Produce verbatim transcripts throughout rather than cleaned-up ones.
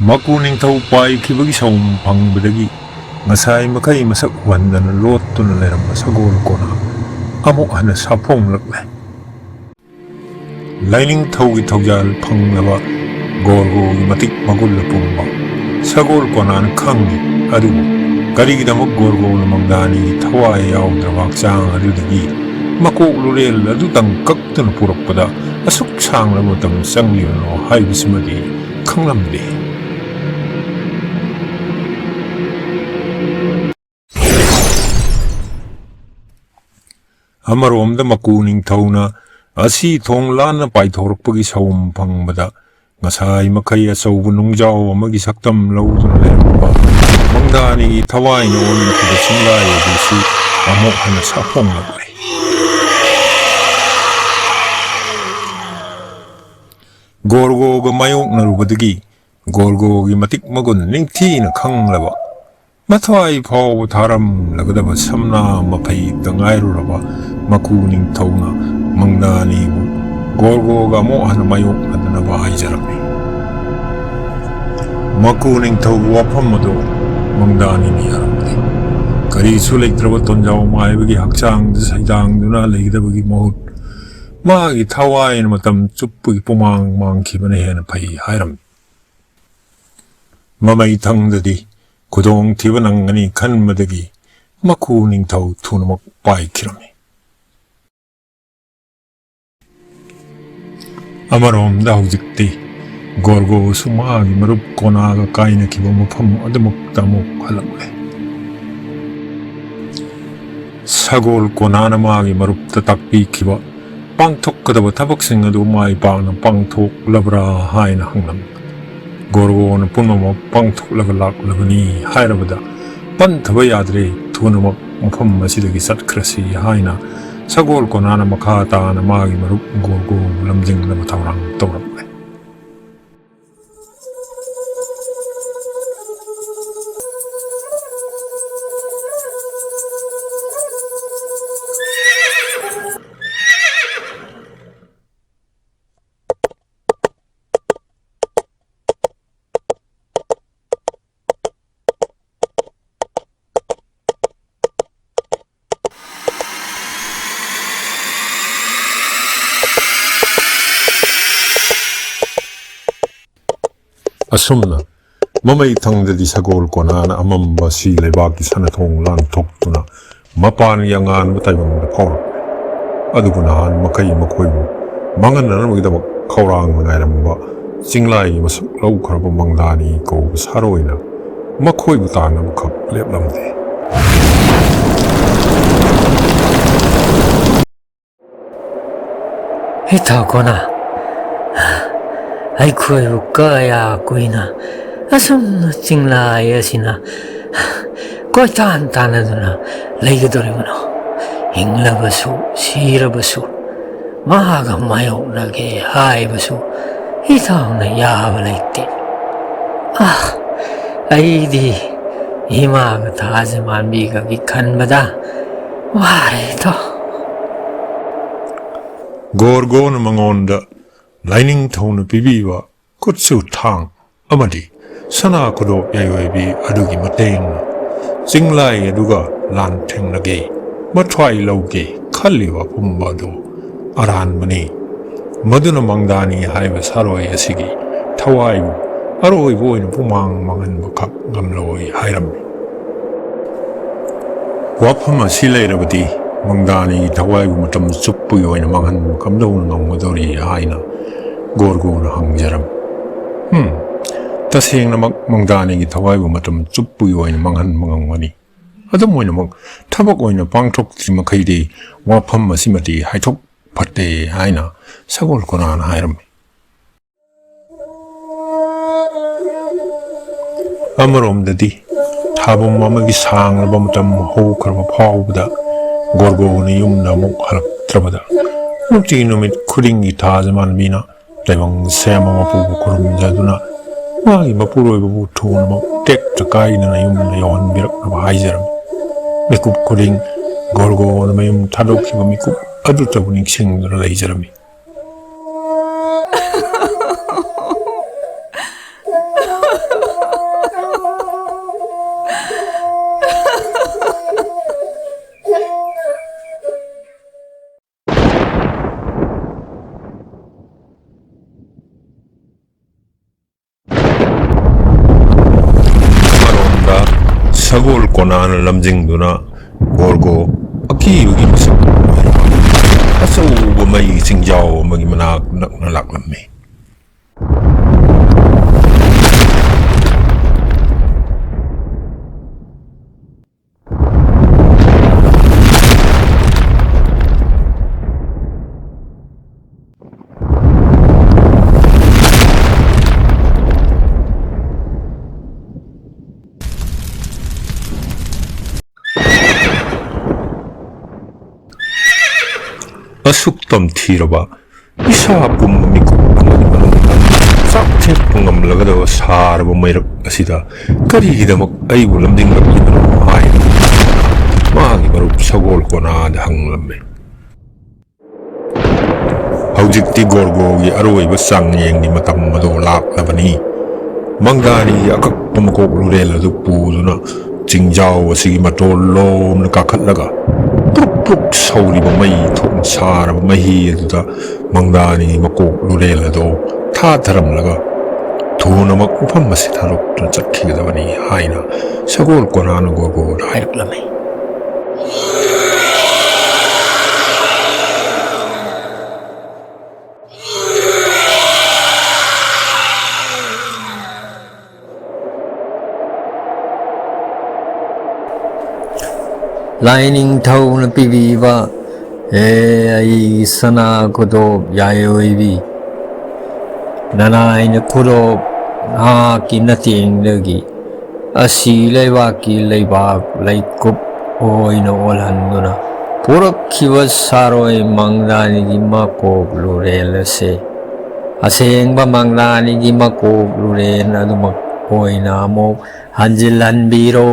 ꯃꯀꯨ ꯅꯤꯡꯊꯧ ꯄꯥꯏꯈꯤꯕꯒꯤ ꯁꯥꯎꯝ ꯐꯪꯕꯗꯒꯤ ꯉꯁꯥꯏ ꯃꯈꯩ ꯃꯁꯛ ꯎꯍꯟꯗꯅ ꯂꯣꯠꯇꯨꯅ ꯂꯩꯔꯝꯕ ꯁꯒꯣꯜ ꯀꯣꯅꯥ ꯑꯃꯨꯛ ꯍꯟꯅ ꯁꯥꯐꯣꯡꯂꯛꯂꯦ꯫ ꯂꯥꯏꯅꯤꯡꯊꯧꯒꯤ ꯊꯧꯖꯥꯜ ꯐꯪꯂꯕ ꯒꯣꯔꯒꯣꯒꯤ ꯃꯇꯤꯛ ꯃꯒꯨꯜ ꯑꯄꯨꯝꯕ ꯁꯒꯣꯜ ꯀꯣꯅꯥꯅ ꯈꯪꯏ꯫ ꯑꯗꯨꯕꯨ ꯀꯔꯤꯒꯤꯗꯃꯛ ꯒꯣꯔꯒꯣꯅ ꯃꯪꯗꯥꯅꯤꯒꯤ ꯊꯋꯥꯏ ꯌꯥꯎꯗ꯭ꯔꯕ ꯍꯛꯆꯥꯡ ꯑꯗꯨꯗꯒꯤ ꯃꯀꯣꯛ ꯂꯨꯔꯦꯜ ꯑꯗꯨꯇꯪ ꯀꯛꯇꯨꯅ ꯄꯨꯔꯛꯄꯗ ꯑꯁꯨꯛ ꯁꯥꯡꯂꯕ ꯃꯇꯝ ꯆꯪꯂꯤꯕꯅꯣ ꯍꯥꯏꯕꯁꯤꯃꯗꯤ ꯈꯪꯂꯝꯗꯦ꯫ ꯑꯃꯔꯣꯝꯗ ꯃꯀꯨ ꯅꯤꯡꯊꯧꯅ ꯑꯁꯤ ꯊꯣꯡ ꯂꯥꯟꯅ ꯄꯥꯏꯊꯣꯔꯛꯄꯒꯤ ꯁꯥꯎꯝ ꯐꯪꯕꯗ ꯉꯁꯥꯏ ꯃꯈꯩ ꯑꯆꯧꯕ ꯅꯨꯡꯖꯥꯎ ꯑꯃꯒꯤ ꯁꯛꯇꯝ ꯂꯧꯗꯨꯅ ꯂꯩꯔꯝꯕ ꯃꯪꯗꯥꯅꯤꯒꯤ ꯊꯋꯥꯏꯅ ꯑꯣꯟꯈꯤꯕ ꯆꯤꯡꯂꯥꯏ ꯑꯗꯨꯁꯨ ꯑꯃꯨꯛ ꯍꯟꯅ ꯁꯥꯐꯣꯡꯂꯛꯂꯦ꯫ ꯒꯣꯔꯒꯣꯒ ꯃꯥꯌꯣꯛꯅꯔꯨꯕꯗꯒꯤ ꯒꯣꯔꯒꯣꯒꯤ ꯃꯇꯤꯛ ꯃꯒꯨꯟ ꯅꯤꯡꯊꯤꯅ ꯈꯪꯂꯕ, ꯃꯊ꯭ꯋꯥꯏ ꯐꯥꯎꯕ ꯊꯥꯔꯝꯂꯒꯗꯕ ꯁꯝꯅꯥ ꯃꯐꯩꯗ ꯉꯥꯏꯔꯨꯔꯕ ꯃꯀꯨ ꯅꯤꯡꯊꯧꯅ ꯃꯪꯗꯥꯅꯤꯕꯨ ꯒꯣꯔꯒꯣꯒ ꯑꯃꯨꯛ ꯍꯟꯅ ꯃꯥꯌꯣꯛꯅꯗꯅꯕ ꯍꯥꯏꯖꯔꯝꯃꯤ꯫ ꯃꯀꯨ ꯅꯤꯡꯊꯧꯒꯤ ꯋꯥꯐꯝ ꯑꯗꯨ ꯃꯪꯗꯥꯅꯤꯅ ꯌꯥꯔꯝꯗꯦ꯫ ꯀꯔꯤꯁꯨ ꯂꯩꯇ꯭ꯔꯕ ꯇꯣꯟꯖꯥꯎ ꯃꯥꯏꯕꯒꯤ ꯍꯛꯆꯥꯡꯗ ꯁꯩꯗꯥꯡꯗꯨꯅ ꯂꯩꯒꯗꯕꯒꯤ ꯃꯍꯨꯠ ꯃꯥꯒꯤ ꯊꯋꯥꯏꯅ ꯃꯇꯝ ꯆꯨꯞꯄꯒꯤ ꯄꯨꯃꯥꯡ ꯃꯥꯡꯈꯤꯕꯅ ꯍꯦꯟꯅ ꯐꯩ ꯍꯥꯏꯔꯝꯃꯤ꯫ ꯃꯃꯩ ꯊꯪꯗꯗꯤ ꯈꯨꯗꯣꯡꯊꯤꯕ ꯅꯪꯒꯅꯤ ꯈꯟꯕꯗꯒꯤ ꯃꯀꯨ ꯅꯤꯡꯊꯧ ꯊꯨꯅꯃꯛ ꯄꯥꯏꯈꯤꯔꯝꯃꯤ꯫ ꯑꯃꯔꯣꯝꯗ ꯍꯧꯖꯤꯛꯇꯤ ꯒꯣꯔꯒꯣꯁꯨ ꯃꯥꯒꯤ ꯃꯔꯨꯞ ꯀꯣꯅꯥꯒ ꯀꯥꯏꯅꯈꯤꯕ ꯃꯐꯝ ꯑꯗꯨꯃꯛꯇ ꯑꯃꯨꯛ ꯍꯜꯂꯛꯂꯦ꯫ ꯁꯒꯣꯜ ꯀꯣꯅꯥꯅ ꯃꯥꯒꯤ ꯃꯔꯨꯞꯇ ꯇꯥꯛꯄꯤꯈꯤꯕ ꯄꯥꯡꯊꯣꯛꯀꯗꯕ ꯊꯕꯛꯁꯤꯡ ꯑꯗꯨ ꯃꯥꯏ ꯄꯥꯛꯅ ꯄꯥꯡꯊꯣꯛꯂꯕ꯭ꯔꯥ ꯍꯥꯏꯅ ꯍꯪꯂꯝꯃꯤ꯫ ꯒꯣꯔꯒꯣꯅ ꯄꯨꯝꯅꯃꯛ ꯄꯥꯡꯊꯣꯛꯂꯒ ꯂꯥꯛꯂꯕꯅꯤ ꯍꯥꯏꯔꯕꯗ ꯄꯟꯊꯕ ꯌꯥꯗ꯭ꯔꯦ, ꯊꯨꯅꯃꯛ ꯃꯐꯝ ꯑꯁꯤꯗꯒꯤ ꯆꯠꯈ꯭ꯔꯁꯤ ꯍꯥꯏꯅ ꯁꯒꯣꯜ ꯀꯣꯅꯥꯅ ꯃꯈꯥ ꯇꯥꯅ ꯃꯥꯒꯤ ꯃꯔꯨꯞ ꯒꯣꯔꯒꯣꯕꯨ ꯂꯝꯖꯤꯡꯅꯕ ꯊꯧꯔꯥꯡ ꯇꯧꯔꯝꯂꯦ꯫ ꯑꯁꯨꯝꯅ ꯃꯃꯩ ꯊꯪꯗꯗꯤ ꯁꯒꯣꯜ ꯀꯣꯅꯥꯅ ꯑꯃꯝꯕ ꯁꯤ ꯂꯩꯕꯥꯛꯀꯤ ꯁꯅꯥꯊꯣꯡ ꯂꯥꯟꯊꯣꯛꯇꯨꯅ ꯃꯄꯥꯟꯒꯤ ꯑꯉꯥꯟꯕ ꯇꯥꯏꯕꯪꯗ ꯐꯥꯎꯔꯛꯂꯦ꯫ ꯑꯗꯨꯕꯨ ꯅꯍꯥꯟ ꯃꯈꯩ ꯃꯈꯣꯏꯕꯨ ꯃꯥꯡꯍꯟꯅꯅꯕꯒꯤꯗꯃꯛ ꯈꯧꯔꯥꯡꯅ ꯉꯥꯏꯔꯝꯕ ꯆꯤꯡꯂꯥꯏꯒꯤ ꯃꯁꯛ ꯂꯧꯈ꯭ꯔꯕ ꯃꯪꯗꯥꯅꯤ ꯀꯧꯕ ꯁꯥꯔꯣꯏꯅ ꯃꯈꯣꯏꯕꯨ ꯇꯥꯟꯅꯕꯈꯛ ꯂꯦꯞꯂꯝꯗꯦ꯫ ꯏꯊꯥ ꯀꯣꯅꯥ, ꯑꯩꯈꯣꯏꯕꯨ ꯀꯌꯥ ꯀꯨꯏꯅ ꯑꯁꯨꯝꯅ ꯆꯤꯡꯂꯥꯏ ꯑꯁꯤꯅ ꯀꯣꯏꯇꯥꯟ ꯇꯥꯟꯅꯗꯨꯅ ꯂꯩꯒꯗꯧꯔꯤꯕꯅꯣ? ꯍꯤꯡꯂꯕꯁꯨ ꯁꯤꯔꯕꯁꯨ ꯃꯍꯥꯛꯀ ꯃꯥꯌꯣꯛꯅꯒꯦ ꯍꯥꯏꯕꯁꯨ ꯏꯊꯥꯎꯅ ꯌꯥꯕ ꯂꯩꯇꯦ꯫ ꯑꯥ, ꯑꯩꯗꯤ ꯏꯃꯥꯒ ꯊꯥꯖ ꯃꯥꯟꯕꯤꯒꯒꯤ ꯈꯟꯕꯗ ꯋꯥꯔꯦꯗꯣ꯫ ꯒꯣꯔꯒꯣꯅ ꯃꯉꯣꯟꯗ ꯂꯥꯏꯅꯤꯡꯊꯧꯅ ꯄꯤꯕꯤꯕ ꯈꯨꯠꯁꯨ ꯊꯥꯡ ꯑꯃꯗꯤ ꯁꯅꯥ ꯈꯨꯗꯣꯞ ꯌꯥꯏꯑꯣꯏꯕꯤ ꯑꯗꯨꯒꯤ ꯃꯇꯦꯡꯅ ꯆꯤꯡꯂꯥꯏ ꯑꯗꯨꯒ ꯂꯥꯟꯊꯦꯡꯅꯒꯦ, ꯃꯊ꯭ꯋꯥꯏ ꯂꯧꯒꯦ ꯈꯜꯂꯤꯕ ꯄꯨꯝꯕ ꯑꯗꯨ ꯑꯔꯥꯟꯕꯅꯤ꯫ ꯃꯗꯨꯅ ꯃꯪꯗꯥꯅꯤ ꯍꯥꯏꯕ ꯁꯥꯔꯣꯏ ꯑꯁꯤꯒꯤ ꯊꯋꯥꯏꯕꯨ ꯑꯔꯣꯏꯕ ꯑꯣꯏꯅ ꯄꯨꯃꯥꯡ ꯃꯥꯡꯍꯟꯕꯈꯛ ꯉꯝꯂꯣꯏ ꯍꯥꯏꯔꯝꯃꯤ꯫ ꯋꯥꯐꯝ ꯑꯁꯤ ꯂꯩꯔꯕꯗꯤ ꯃꯪꯗꯥꯅꯤꯒꯤ ꯊꯋꯥꯏꯕꯨ ꯃꯇꯝ ꯆꯨꯞꯄꯒꯤ ꯑꯣꯏꯅ ꯃꯥꯡꯍꯟꯕ ꯀꯝꯗꯧꯅ ꯉꯝꯒꯗꯧꯔꯤ ꯍꯥꯏꯅ ꯒꯣꯔꯒꯣꯅ ꯍꯪꯖꯔꯝꯃꯤ꯫ ꯍꯝ, ꯇꯁꯦꯡꯅꯃꯛ ꯃꯪꯗꯥꯅꯤꯒꯤ ꯊꯋꯥꯏꯕꯨ ꯃꯇꯝ ꯆꯨꯞꯄꯒꯤ ꯑꯣꯏꯅ ꯃꯥꯡꯍꯟꯕ ꯉꯝꯒꯅꯤ꯫ ꯑꯗꯨꯝ ꯑꯣꯏꯅꯃꯛ ꯊꯕꯛ ꯑꯣꯏꯅ ꯄꯥꯡꯊꯣꯛꯇ꯭ꯔꯤ ꯃꯈꯩꯗꯤ ꯋꯥꯐꯝ ꯑꯁꯤꯃꯗꯤ ꯍꯥꯏꯗꯣꯛ ꯐꯠꯇꯦ ꯍꯥꯏꯅ ꯁꯒꯣꯜ ꯀꯣꯅꯥꯅ ꯍꯥꯏꯔꯝꯃꯤ꯫ ꯑꯃꯔꯣꯝꯗꯗꯤ ꯊꯥꯕꯨꯝ ꯑꯃꯒꯤ ꯁꯥꯡꯂꯕ ꯃꯇꯝ ꯍꯧꯈ꯭ꯔꯕ ꯐꯥꯎꯕꯗ ꯒꯣꯔꯒꯣꯅ ꯌꯨꯝꯗ ꯑꯃꯨꯛ ꯍꯜꯂꯛꯇ꯭ꯔꯕꯗ ꯅꯨꯡꯇꯤ ꯅꯨꯃꯤꯠ ꯈꯨꯗꯤꯡꯒꯤ ꯊꯥꯖ ꯃꯥꯟꯕꯤꯅ ꯇꯥꯏꯕꯪ ꯁꯦꯝꯕ ꯃꯄꯨꯕꯨ ꯈꯨꯔꯨꯝꯖꯗꯨꯅ ꯃꯥꯒꯤ ꯃꯄꯨꯔꯣꯏꯕꯕꯨ ꯊꯨꯅꯃꯛ ꯇꯦꯛꯇ ꯀꯥꯏꯗꯅ ꯌꯨꯝꯗ ꯌꯧꯍꯟꯕꯤꯔꯛꯅꯕ ꯍꯥꯏꯖꯔꯝꯃꯤ꯫ ꯃꯤꯀꯨꯞ ꯈꯨꯗꯤꯡ ꯒꯣꯔꯒꯣꯅ ꯃꯌꯨꯝ ꯊꯥꯗꯣꯛꯈꯤꯕ ꯃꯤꯀꯨꯞ ꯑꯗꯨꯇꯕꯨ ꯅꯤꯡꯁꯤꯡꯗꯨꯅ ꯂꯩꯖꯔꯝꯃꯤ꯫ ꯁꯒꯣꯜ ꯀꯣꯅꯥꯅ ꯂꯝꯖꯤꯡꯗꯨꯅ ꯒꯣꯔꯒꯣ ꯑꯀꯤꯕꯒꯤ ꯃꯁꯛ ꯑꯣꯏꯔꯕ ꯑꯆꯧꯕ ꯃꯩ ꯆꯤꯡꯖꯥꯎ ꯑꯃꯒꯤ ꯃꯅꯥꯛ ꯅꯛꯅ ꯂꯥꯛꯂꯝꯃꯤ꯫ ꯑꯁꯨꯛ ꯇꯝꯊꯤꯔꯕ ꯏꯁꯥ ꯄꯨꯝꯕ ꯃꯤꯀꯨꯞ ꯑꯃꯒꯤ ꯃꯅꯨꯡꯗ ꯆꯥꯛ ꯊꯦꯛꯄ ꯉꯝꯂꯒꯗꯕ ꯁꯥꯔꯕ ꯃꯩꯔꯛ ꯑꯁꯤꯗ ꯀꯔꯤꯒꯤꯗꯃꯛ ꯑꯩꯕꯨ ꯂꯝꯖꯤꯡꯂꯛꯂꯤꯕꯅꯣ ꯍꯥꯏꯅ ꯃꯥꯒꯤ ꯃꯔꯨꯞ ꯁꯒꯣꯜ ꯀꯣꯅꯥꯗ ꯍꯪꯂꯝꯃꯤ꯫ ꯍꯧꯖꯤꯛꯇꯤ ꯒꯣꯔꯒꯣꯒꯤ ꯑꯔꯣꯏꯕ ꯆꯥꯡꯌꯦꯡꯒꯤ ꯃꯇꯝ ꯑꯗꯨ ꯂꯥꯛꯂꯕꯅꯤ꯫ ꯃꯪꯗꯥꯅꯤꯒꯤ ꯑꯀꯛꯄ ꯃꯀꯣꯛ ꯂꯨꯔꯦꯜ ꯑꯗꯨ ꯄꯨꯗꯨꯅ ꯆꯤꯡꯖꯥꯎ ꯑꯁꯤꯒꯤ ꯃꯇꯣꯜ ꯂꯣꯝꯅ ꯀꯥꯈꯠꯂꯒ ꯄ꯭ꯔꯨꯛ ꯄ꯭ꯔꯨꯛ ꯁꯧꯔꯤꯕ ꯃꯩ ꯊꯣꯛꯅ ꯁꯥꯔꯕ ꯃꯍꯤ ꯑꯗꯨꯗ ꯃꯪꯗꯥꯅꯤꯒꯤ ꯃꯀꯣꯛ ꯂꯨꯔꯦꯜ ꯑꯗꯨ ꯊꯥꯊꯔꯝꯂꯒ ꯊꯨꯅꯃꯛ ꯃꯐꯝ ꯑꯁꯤ ꯊꯥꯗꯣꯛꯇꯨꯅ ꯆꯠꯈꯤꯒꯗꯕꯅꯤ ꯍꯥꯏꯅ ꯁꯒꯣꯜ ꯀꯣꯅꯥꯅ ꯒꯣꯔꯒꯣꯗ ꯍꯥꯏꯔꯛꯂꯝꯃꯤ꯫ ꯂꯥꯏꯅꯤꯡꯊꯧꯅ ꯄꯤꯕꯤꯕ, ꯍꯦ ꯑꯩꯒꯤ ꯁꯅꯥ ꯈꯨꯗꯣꯞ ꯌꯥꯏꯑꯣꯏꯕꯤ, ꯅꯅꯥꯏꯅ ꯈꯨꯗꯣꯞ ꯅꯍꯥꯛꯀꯤ ꯅꯇꯦꯡꯗꯒꯤ ꯑꯁꯤ ꯂꯩꯕꯥꯛꯀꯤ ꯂꯩꯕꯥꯛ ꯂꯩꯀꯨꯞ ꯑꯣꯏꯅ ꯑꯣꯜꯍꯟꯗꯨꯅ ꯄꯨꯔꯛꯈꯤꯕ ꯁꯥꯔꯣꯏ ꯃꯪꯗꯥꯅꯤꯒꯤ ꯃꯀꯣꯛ ꯂꯨꯔꯦꯜ ꯑꯁꯦ ꯑꯁꯦꯡꯕ ꯃꯪꯗꯥꯅꯤꯒꯤ ꯃꯀꯣꯛ ꯂꯨꯔꯦꯜ ꯑꯗꯨꯃꯛ ꯑꯣꯏꯅ ꯑꯃꯨꯛ ꯍꯟꯖꯤꯜꯍꯟꯕꯤꯔꯣ꯫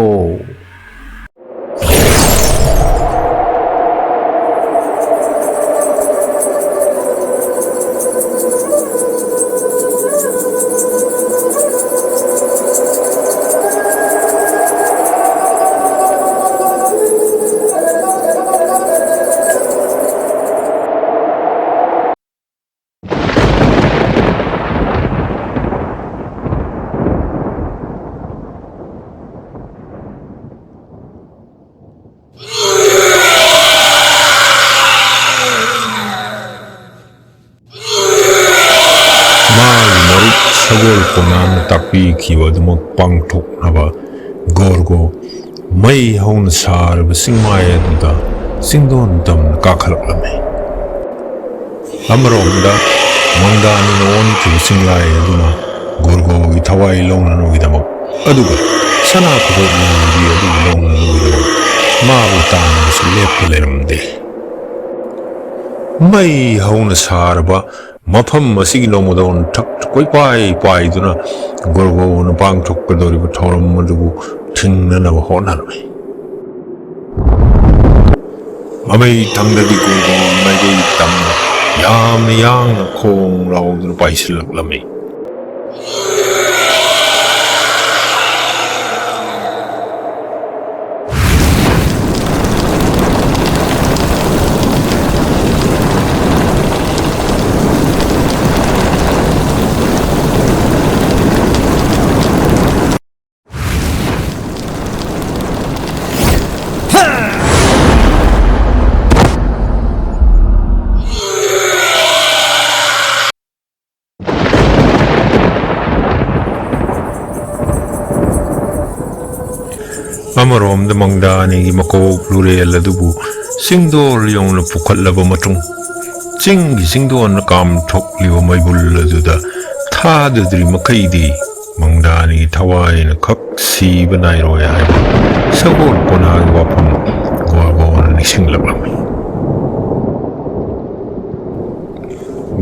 ꯇꯥꯛꯄꯤꯈꯤꯕ ꯑꯗꯨꯃꯛ ꯄꯥꯡꯊꯣꯛꯅꯕ ꯒꯣꯔꯒꯣ ꯃꯩ ꯍꯧꯅ ꯁꯥꯔꯕ ꯆꯤꯡꯃꯥꯏ ꯑꯗꯨꯗ ꯆꯤꯡꯗꯣꯟ ꯇꯝꯅ ꯀꯥꯈꯠꯂꯛꯂꯝꯃꯤ꯫ ꯑꯃꯔꯣꯝꯗ ꯃꯪꯗꯥꯅꯤꯅ ꯑꯣꯟꯈꯤꯕ ꯆꯤꯡꯂꯥꯏ ꯑꯗꯨꯅ ꯒꯣꯔꯒꯣꯒꯤ ꯊꯋꯥꯏ ꯂꯧꯅꯅꯕꯒꯤꯗꯃꯛ, ꯑꯗꯨꯒ ꯁꯅꯥ ꯈꯨꯗꯣꯞ ꯂꯨꯕꯤ ꯑꯗꯨ ꯂꯧꯅꯅꯕꯒꯤꯗꯃꯛ ꯃꯥꯕꯨ ꯇꯥꯟꯅꯕꯁꯨ ꯂꯦꯞꯄ ꯂꯩꯔꯝꯗꯦ꯫ ꯃꯩ ꯍꯧꯅ ꯁꯥꯔꯕ ꯃꯐꯝ ꯑꯁꯤꯒꯤ ꯅꯣꯡꯃꯗꯣꯟ ꯊꯛꯇ ꯀꯣꯏꯄꯥꯏ ꯄꯥꯏꯗꯨꯅ ꯒꯣꯔꯒꯣꯅ ꯄꯥꯡꯊꯣꯛꯀꯗꯧꯔꯤꯕ ꯊꯧꯔꯝ ꯑꯗꯨꯕꯨ ꯊꯤꯡꯅꯅꯕ ꯍꯣꯠꯅꯔꯝꯃꯤ꯫ ꯃꯃꯩ ꯊꯪꯗꯒꯤ ꯒꯣꯔꯒꯣ ꯃꯥꯏꯀꯩ ꯇꯝꯅ ꯌꯥꯝꯅ ꯌꯥꯡꯅ ꯈꯣꯡ ꯂꯥꯎꯗꯨꯅ ꯄꯥꯏꯁꯤꯜꯂꯛꯂꯝꯃꯤ꯫ ꯑꯃꯔꯣꯝꯗ ꯃꯪꯗꯥꯅꯤꯒꯤ ꯃꯀꯣꯛ ꯂꯨꯔꯦꯜ ꯑꯗꯨꯕꯨ ꯆꯤꯡꯗꯣꯜ ꯌꯧꯅ ꯄꯨꯈꯠꯂꯕ ꯃꯇꯨꯡ, ꯆꯤꯡꯒꯤ ꯆꯤꯡꯗꯣꯟꯅ ꯀꯥꯝꯊꯣꯛꯂꯤꯕ ꯃꯩꯕꯨꯜ ꯑꯗꯨꯗ ꯊꯥꯗꯗ꯭ꯔꯤ ꯃꯈꯩꯗꯤ ꯃꯪꯗꯥꯅꯤꯒꯤ ꯊꯋꯥꯏꯅ ꯈꯛ ꯁꯤꯕ ꯅꯥꯏꯔꯣꯏ ꯍꯥꯏꯕ ꯁꯒꯣꯜ ꯀꯣꯅꯥꯒꯤ ꯋꯥꯐꯝ ꯒꯣꯔꯒꯣꯅ ꯅꯤꯡꯁꯤꯡꯂꯛꯂꯝꯃꯤ꯫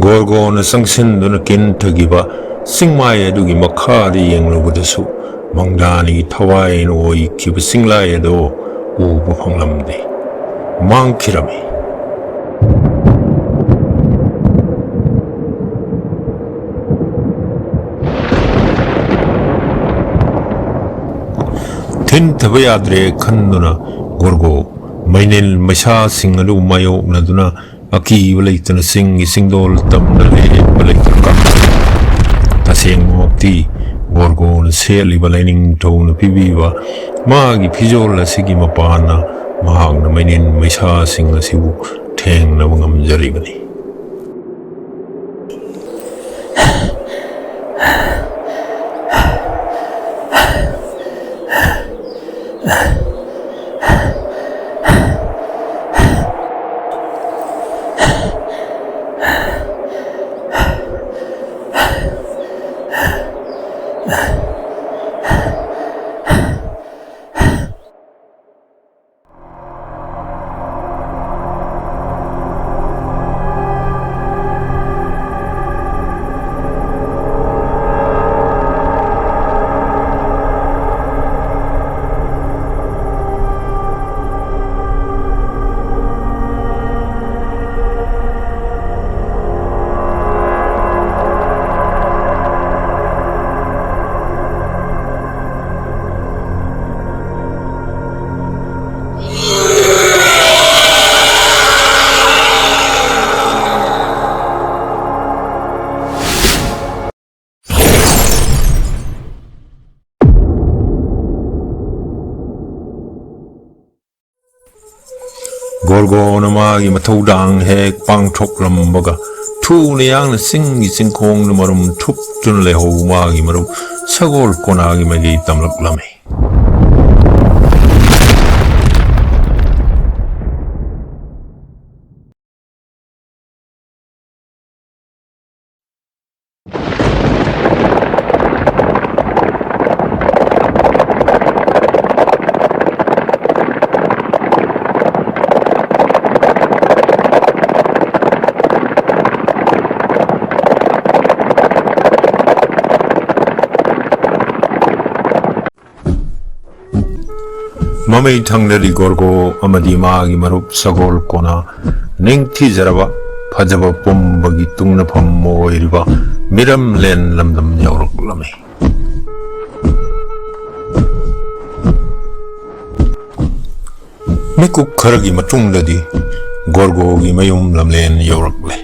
ꯒꯣꯔꯒꯣꯅ ꯆꯪꯁꯤꯟꯗꯨꯅ ꯀꯤꯟꯊꯈꯤꯕ ꯆꯤꯡꯃꯥꯏ ꯑꯗꯨꯒꯤ ꯃꯈꯥꯗ ꯌꯦꯡꯂꯨꯕꯗꯁꯨ ꯃꯪꯗꯥꯅꯤꯒꯤ ꯊꯋꯥꯏꯅ ꯑꯣꯏꯈꯤꯕ ꯆꯤꯡꯂꯥꯏ ꯑꯗꯨ ꯎꯕ ꯐꯪꯂꯝꯗꯦ꯫ ꯃꯥꯡꯈꯤꯔꯝꯃꯤ꯫ ꯊꯤꯟꯊꯕ ꯌꯥꯗ꯭ꯔꯦ ꯈꯟꯗꯨꯅ ꯒꯣꯔꯒꯣ ꯃꯩꯅꯤꯜ ꯃꯩꯁꯥꯁꯤꯡ ꯑꯗꯨ ꯃꯥꯌꯣꯛꯅꯗꯨꯅ ꯑꯀꯤꯕ ꯂꯩꯇꯅ ꯆꯤꯡꯒꯤ ꯆꯤꯡꯗꯣꯜ ꯇꯝꯅ ꯂꯦꯞꯄ ꯂꯩꯇꯅ ꯀꯥꯈꯠꯂꯤ꯫ ꯇꯁꯦꯡꯕꯃꯛꯇꯤ ꯒꯣꯔꯒꯣꯅ ꯁꯦꯠꯂꯤꯕ ꯂꯥꯏꯅꯤꯡꯊꯧꯅ ꯄꯤꯕꯤꯕ ꯃꯥꯒꯤ ꯐꯤꯖꯣꯜ ꯑꯁꯤꯒꯤ ꯃꯄꯥꯟꯅ ꯃꯍꯥꯛꯅ ꯃꯩꯅꯤꯟ ꯃꯩꯁꯥꯁꯤꯡ ꯑꯁꯤꯕꯨ ꯊꯦꯡꯅꯕ ꯉꯝꯖꯔꯤꯕꯅꯤ꯫ ꯒꯣꯔꯒꯣꯅ ꯃꯥꯒꯤ ꯃꯊꯧꯗꯥꯡ ꯍꯦꯛ ꯄꯥꯡꯊꯣꯛꯂꯝꯕꯒ, ꯊꯨꯅ ꯌꯥꯡꯅ ꯆꯤꯡꯒꯤ ꯆꯤꯡꯈꯣꯡꯗ ꯃꯔꯨꯝ ꯊꯨꯞꯇꯨꯅ ꯂꯩꯍꯧꯕ ꯃꯥꯒꯤ ꯃꯔꯨꯞ ꯁꯒꯣꯜ ꯀꯣꯅꯥꯒꯤ ꯃꯥꯏꯀꯩ ꯇꯝꯂꯛꯂꯝꯃꯤ꯫ ꯃꯃꯩ ꯊꯪꯗꯗꯤ ꯒꯣꯔꯒꯣ ꯑꯃꯗꯤ ꯃꯥꯒꯤ ꯃꯔꯨꯞ ꯁꯒꯣꯜ ꯀꯣꯅꯥ ꯅꯤꯡꯊꯤꯖꯔꯕ ꯐꯖꯕ ꯄꯨꯝꯕꯒꯤ ꯇꯨꯡꯅꯐꯝ ꯑꯣꯏꯔꯤꯕ ꯃꯤꯔꯝꯂꯦꯟ ꯂꯝꯗꯝ ꯌꯧꯔꯛꯂꯝꯃꯤ꯫ ꯃꯤꯀꯨꯞ ꯈꯔꯒꯤ ꯃꯇꯨꯡꯗꯗꯤ ꯒꯣꯔꯒꯣꯒꯤ ꯃꯌꯨꯝ ꯂꯝꯂꯦꯟ ꯌꯧꯔꯛꯂꯦ꯫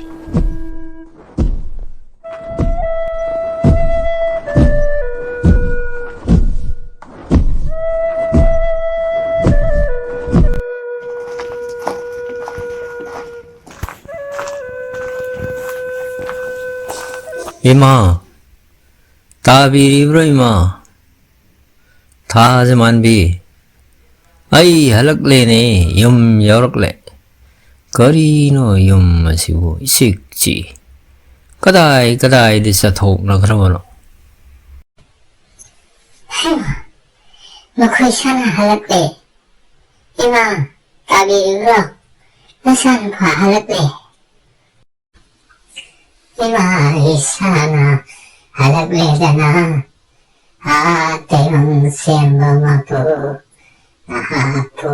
ꯏꯃꯥ, ꯇꯥꯕꯤꯔꯤꯕ꯭ꯔꯣ ꯏꯃꯥ? ꯊꯥꯖꯃꯥꯟꯕꯤ, ꯑꯩ ꯍꯜꯂꯛꯂꯦꯅꯦ, ꯌꯨꯝ ꯌꯧꯔꯛꯂꯦ꯫ ꯀꯔꯤꯅꯣ ꯌꯨꯝ ꯑꯁꯤꯕꯨ ꯏꯆꯤꯛ ꯆꯤꯛꯏ? ꯀꯗꯥꯏ ꯀꯗꯥꯏꯗ ꯆꯠꯊꯣꯛꯅꯈ꯭ꯔꯕꯅꯣ? ꯍꯩꯃꯥ, ꯃꯈꯣꯏ ꯁꯥꯟꯅ ꯍꯜꯂꯛꯂꯦ꯫ ꯏꯃꯥ, ꯇꯥꯕꯤꯔꯤꯕ꯭ꯔꯣ? ꯅꯆꯥꯅꯨꯄꯥ ꯍꯜꯂꯛꯂꯦ꯫ ꯏꯃꯥ, ꯏꯁꯥꯅ ꯍꯜꯂꯛꯂꯦꯗꯅ, ꯑꯥ ꯇꯥꯏꯕꯪ ꯁꯦꯝꯕ ꯃꯄꯨ ꯅꯍꯥꯛꯄꯨ꯫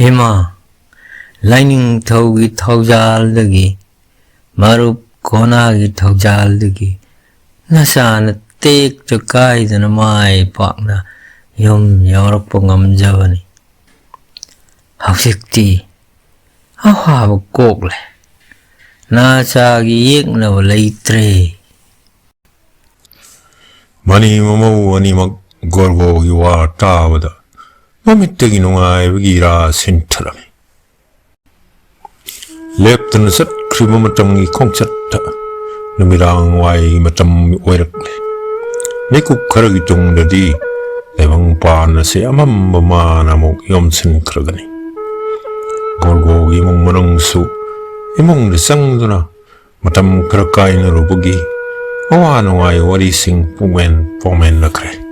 ꯏꯃꯥ, ꯂꯥꯏꯅꯤꯡꯊꯧꯒꯤ ꯊꯧꯖꯥꯜꯗꯒꯤ, ꯃꯔꯨꯞ ꯀꯣꯅꯥꯒꯤ ꯊꯧꯖꯥꯜꯗꯒꯤ ꯅꯆꯥꯅ ꯇꯦꯛꯇ ꯀꯥꯏꯗꯅ ꯃꯥꯏ ꯄꯥꯛꯅ ꯌꯨꯝ ꯌꯧꯔꯛꯄ ꯉꯝꯖꯕꯅꯤ꯫ ꯍꯧꯖꯤꯛꯇꯤ ꯑꯋꯥꯕ ꯀꯣꯛꯂꯦ꯫ ꯅꯆꯥꯒꯤ ꯌꯦꯛꯅꯕ ꯂꯩꯇ꯭ꯔꯦ꯫ ꯃꯅꯤ ꯃꯃꯧ ꯑꯅꯤꯃꯛ ꯒꯣꯔꯒꯣꯒꯤ ꯋꯥ ꯇꯥꯕꯗ ꯃꯃꯤꯠꯇꯒꯤ ꯅꯨꯡꯉꯥꯏꯕꯒꯤ ꯏꯔꯥ ꯁꯤꯟꯊꯔꯝꯃꯤ꯫ ꯂꯦꯞꯇꯅ ꯆꯠꯈ꯭ꯔꯤꯕ ꯃꯇꯝꯒꯤ ꯈꯣꯡꯆꯠꯇ ꯅꯨꯃꯤꯗꯥꯡ ꯋꯥꯏ ꯃꯇꯝ ꯑꯣꯏꯔꯛꯂꯦ꯫ ꯃꯤꯀꯨꯞ ꯈꯔꯒꯤ ꯇꯨꯡꯗꯗꯤ ꯇꯥꯏꯕꯪꯄꯥꯟ ꯑꯁꯤ ꯑꯃꯝꯕ ꯃꯥꯅ ꯑꯃꯨꯛ ꯌꯣꯝꯁꯤꯟꯈ꯭ꯔꯒꯅꯤ꯫ ꯒꯣꯔꯒꯣꯒꯤ ꯏꯃꯨꯡ ꯃꯅꯨꯡꯁꯨ ꯏꯃꯨꯡꯗ ꯆꯪꯗꯨꯅ ꯃꯇꯝ ꯈꯔ ꯀꯥꯏꯅꯔꯨꯕꯒꯤ ꯑꯋꯥ ꯅꯨꯡꯉꯥꯏ ꯋꯥꯔꯤꯁꯤꯡ ꯄꯨꯡꯃꯦꯟ ꯄꯥꯎꯃꯦꯟꯅꯈ꯭ꯔꯦ꯫